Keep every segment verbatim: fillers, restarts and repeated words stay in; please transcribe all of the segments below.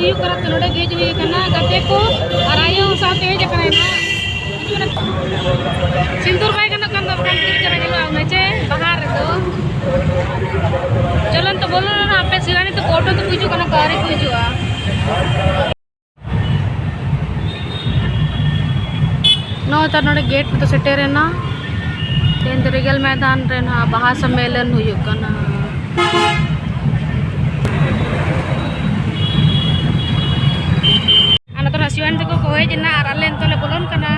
ᱦᱩᱭᱩᱜ ᱠᱟᱱᱟ, ᱛᱚ ᱱᱚᱰᱮ ᱜᱮ ᱦᱮᱡ ᱦᱩᱭ ᱟᱠᱟᱱᱟ ᱜᱟᱛᱮ ᱠᱚ ᱟᱨ ᱟᱭᱳ ᱥᱟᱶᱛᱮ ᱦᱮᱡ ᱟᱠᱟᱱᱟᱭ ᱱᱟᱦᱟᱜ᱾ ᱥᱤᱸᱫᱩᱨ ᱵᱟᱭ ᱜᱟᱱᱚᱜ ᱠᱟᱱ ᱫᱚ ᱵᱟᱠᱷᱟᱱ ᱪᱮᱫ ᱪᱮᱦᱨᱟ ᱧᱮᱞᱚᱜᱼᱟ ᱚᱱᱟ ᱪᱮ ᱵᱟᱦᱟ ᱨᱮᱫᱚ᱾ ᱪᱚᱞᱚᱱ ᱛᱚ ᱵᱚᱞᱚᱱ ᱱᱟᱦᱟᱜ ᱟᱯᱮ ᱥᱤᱨᱟᱱᱤ ᱛᱚ ᱯᱷᱳᱴᱳ ᱛᱮᱠᱚ ᱦᱤᱡᱩᱜ ᱠᱟᱱᱟ ᱠᱚ ᱟᱹᱣᱨᱤ ᱠᱚ ᱦᱤᱡᱩᱜᱼᱟ᱾ ᱱᱚᱜᱼᱚᱭ ᱛᱚ ᱱᱚᱰᱮ ᱜᱮᱴ ᱫᱚ ᱥᱮᱴᱮᱨᱮᱱᱟ᱾ ᱛᱮᱦᱮᱧ ᱫᱚ ᱨᱮᱜᱮᱞ ᱢᱚᱭᱫᱟᱱ ᱨᱮ ᱱᱟᱦᱟᱜ ᱵᱟᱦᱟ ᱥᱚᱢᱢᱮᱞᱚᱱ ᱦᱩᱭᱩᱜ ᱠᱟᱱᱟ᱾ ᱟᱨ ᱱᱚᱛᱮ ᱱᱟᱜ ᱥᱤᱣᱟᱱ ᱛᱟᱠᱚ ᱠᱚ ᱦᱮᱡ ᱮᱱᱟ ᱟᱨ ᱟᱞᱮ ᱱᱤᱛᱚᱜ ᱞᱮ ᱵᱚᱞᱚᱱ ᱠᱟᱱᱟ᱾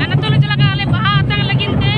ᱟᱨ ᱱᱤᱛᱚᱜ ᱞᱮ ᱪᱟᱞᱟᱜ ᱠᱟᱱᱟ ᱟᱞᱮ ᱵᱟᱦᱟ ᱟᱛᱟᱝ ᱞᱟᱹᱜᱤᱫ ᱛᱮ᱾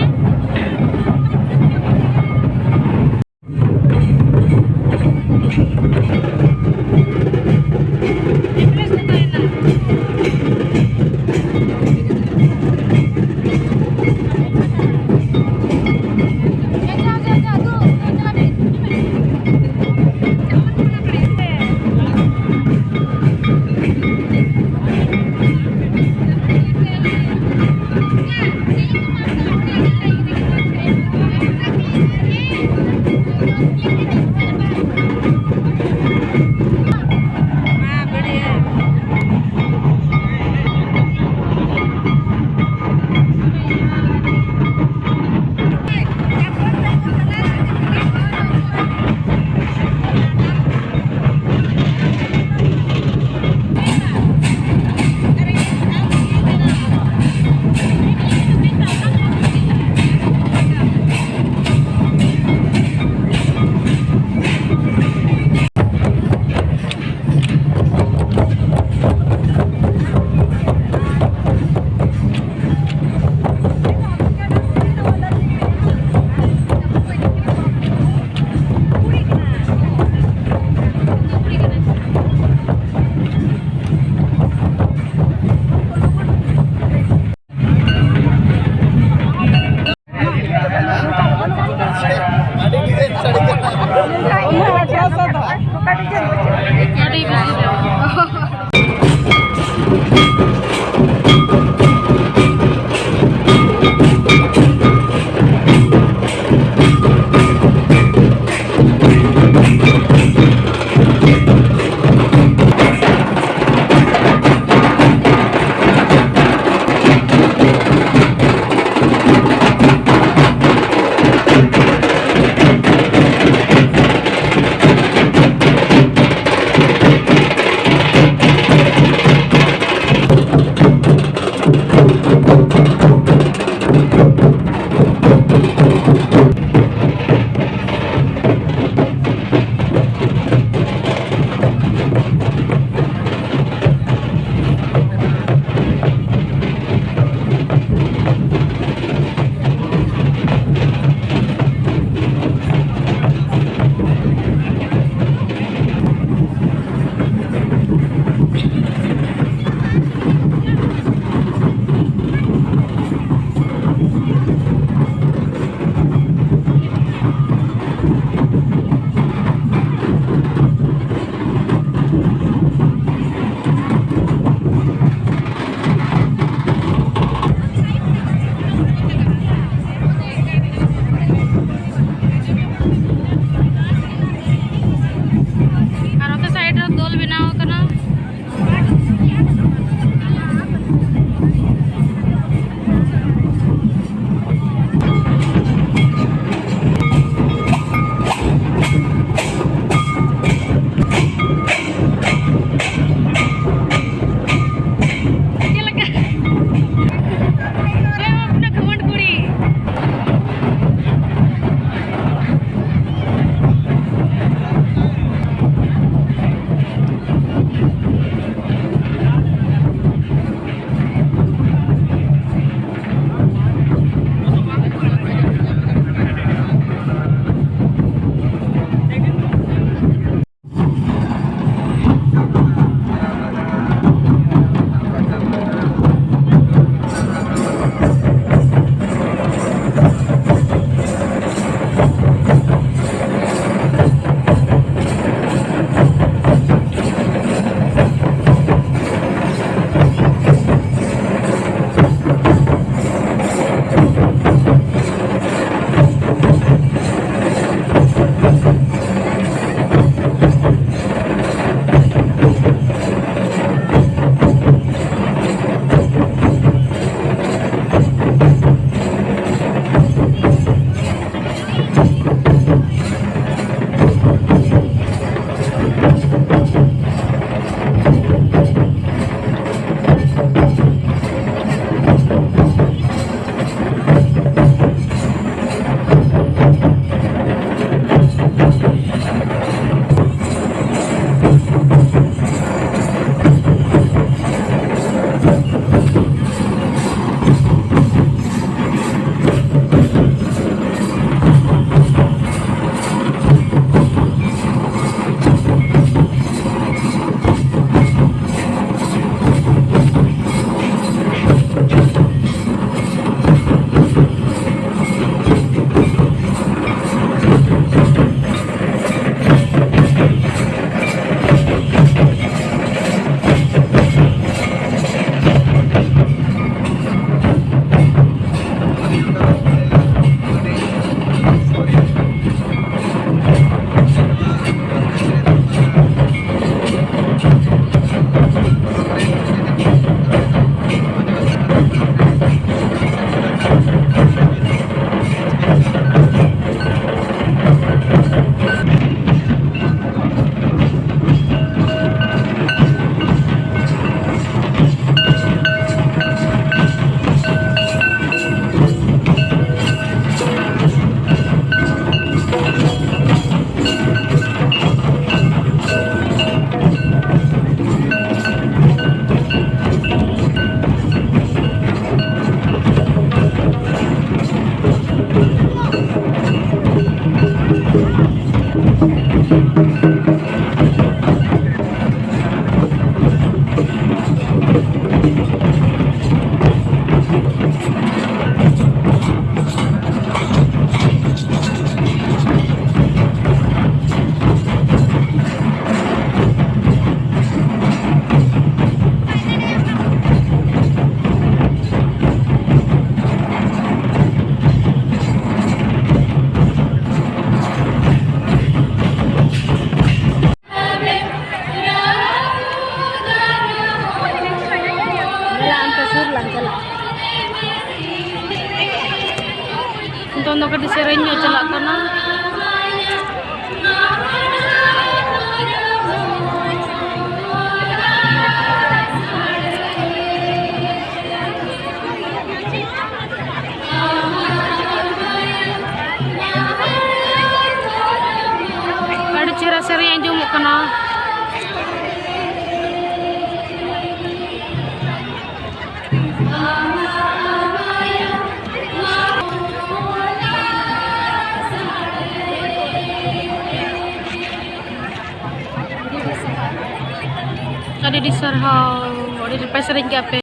ᱱᱤᱛᱚᱝ ᱫᱚ ᱠᱟᱹᱴᱤᱡ ᱥᱮᱨᱮᱧ ᱧᱚᱜ ᱪᱟᱞᱟᱜ ᱠᱟᱱᱟ᱾ ᱟᱹᱰᱤ ᱪᱮᱦᱨᱟ ᱥᱮᱨᱮᱧ ᱟᱸᱡᱚᱢᱚᱜ ᱠᱟᱱᱟ᱾ ᱟᱹᱰᱤ ᱟᱹᱰᱤ ᱥᱟᱨᱦᱟᱣ, ᱟᱹᱰᱤ ᱱᱟᱯᱟᱭ ᱥᱮᱨᱮᱧ ᱠᱮᱜᱼᱟ ᱯᱮ᱾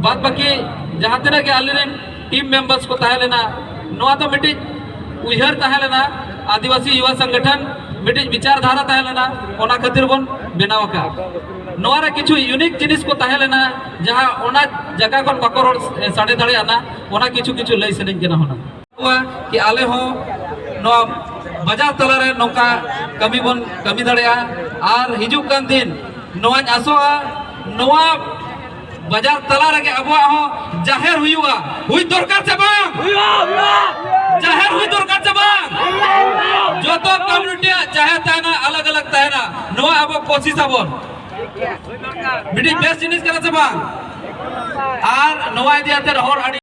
ᱵᱟᱫ ᱵᱟᱹᱠᱤ ᱡᱟᱦᱟᱸ ᱛᱤᱱᱟᱹᱜ ᱜᱮ ᱟᱞᱮᱨᱮᱱ ᱴᱤᱢ ᱢᱮᱢᱵᱟᱨᱥ ᱠᱚ ᱛᱟᱦᱮᱸ ᱞᱮᱱᱟ, ᱱᱚᱣᱟ ᱫᱚ ᱢᱤᱫᱴᱤᱡ ᱩᱭᱦᱟᱹᱨ ᱛᱟᱦᱮᱸ ᱞᱮᱱᱟ, ᱟᱹᱫᱤᱵᱟᱹᱥᱤ ᱭᱩᱵᱟ ᱥᱚᱝᱜᱚᱴᱷᱚᱱ ᱢᱤᱫᱴᱤᱡ ᱵᱤᱪᱟᱨ ᱫᱷᱟᱨᱟ ᱛᱟᱦᱮᱸ ᱞᱮᱱᱟ, ᱚᱱᱟ ᱠᱷᱟᱹᱛᱤᱨ ᱵᱚᱱ ᱵᱮᱱᱟᱣ ᱟᱠᱟᱫᱼᱟ᱾ ᱱᱚᱣᱟ ᱨᱮ ᱠᱤᱪᱷᱩ ᱤᱭᱩᱱᱤᱠ ᱡᱤᱱᱤᱥ ᱠᱚ ᱛᱟᱦᱮᱸ ᱞᱮᱱᱟ, ᱡᱟᱦᱟᱸ ᱚᱱᱟ ᱡᱟᱭᱜᱟ ᱠᱷᱚᱱ ᱵᱟᱠᱚ ᱨᱚᱲ ᱥᱟᱰᱮ ᱫᱟᱲᱮᱭᱟᱜᱼᱟ, ᱚᱱᱟ ᱠᱤᱪᱷᱩ ᱠᱤᱪᱷᱩ ᱞᱟᱹᱭ ᱥᱟᱱᱟᱧ ᱠᱟᱱᱟ ᱦᱩᱱᱟᱹᱝ᱾ ᱠᱤ ᱟᱞᱮ ᱦᱚᱸ ᱱᱚᱣᱟ ᱵᱟᱡᱟᱨ ᱛᱟᱞᱟᱨᱮ ᱱᱚᱝᱠᱟ ᱠᱟᱹᱢᱤ ᱵᱚᱱ ᱠᱟᱹᱢᱤ ᱫᱟᱲᱮᱭᱟᱜᱼᱟ᱾ ᱟᱨ ᱦᱤᱡᱩᱜ ᱠᱟᱱ ᱫᱤᱱ ᱱᱚᱣᱟᱧ ᱟᱥᱚᱜᱼᱟ, ᱱᱚᱣᱟ ᱵᱟᱡᱟᱨ ᱛᱟᱞᱟ ᱨᱮᱜᱮ ᱟᱵᱚᱣᱟᱜ ᱦᱚᱸ ᱡᱟᱦᱮᱨ ᱦᱩᱭᱩᱜᱼᱟ᱾ ᱦᱩᱭ ᱫᱚᱨᱠᱟᱨ ᱥᱮ ᱵᱟᱝ? ᱦᱩᱭᱩᱜᱼᱟ, ᱦᱩᱭᱩᱜᱼᱟ᱾ ᱡᱟᱦᱮᱨ ᱦᱩᱭ ᱫᱚᱨᱠᱟᱨ ᱥᱮ ᱵᱟᱝ? ᱦᱩᱭᱩᱜᱼᱟ, ᱦᱩᱭᱩᱜᱼᱟ᱾ ᱡᱚᱛᱚ ᱠᱚᱢᱤᱭᱩᱱᱤᱴᱤᱭᱟᱜ ᱡᱟᱦᱮᱨ ᱛᱟᱦᱮᱱᱟ, ᱟᱞᱟᱜᱽ ᱟᱞᱟᱜᱽ ᱛᱟᱦᱮᱱᱟ, ᱱᱚᱣᱟ ᱟᱵᱚ ᱠᱳᱥᱤᱥ ᱟᱵᱚᱱ᱾ ᱢᱤᱫᱴᱤᱡ ᱵᱮᱥ ᱡᱤᱱᱤᱥ ᱠᱟᱱᱟ ᱥᱮ ᱵᱟᱝ? ᱟᱨ ᱱᱚᱣᱟ ᱤᱫᱤ ᱠᱟᱛᱮ ᱦᱚᱲ ᱟᱹᱰᱤ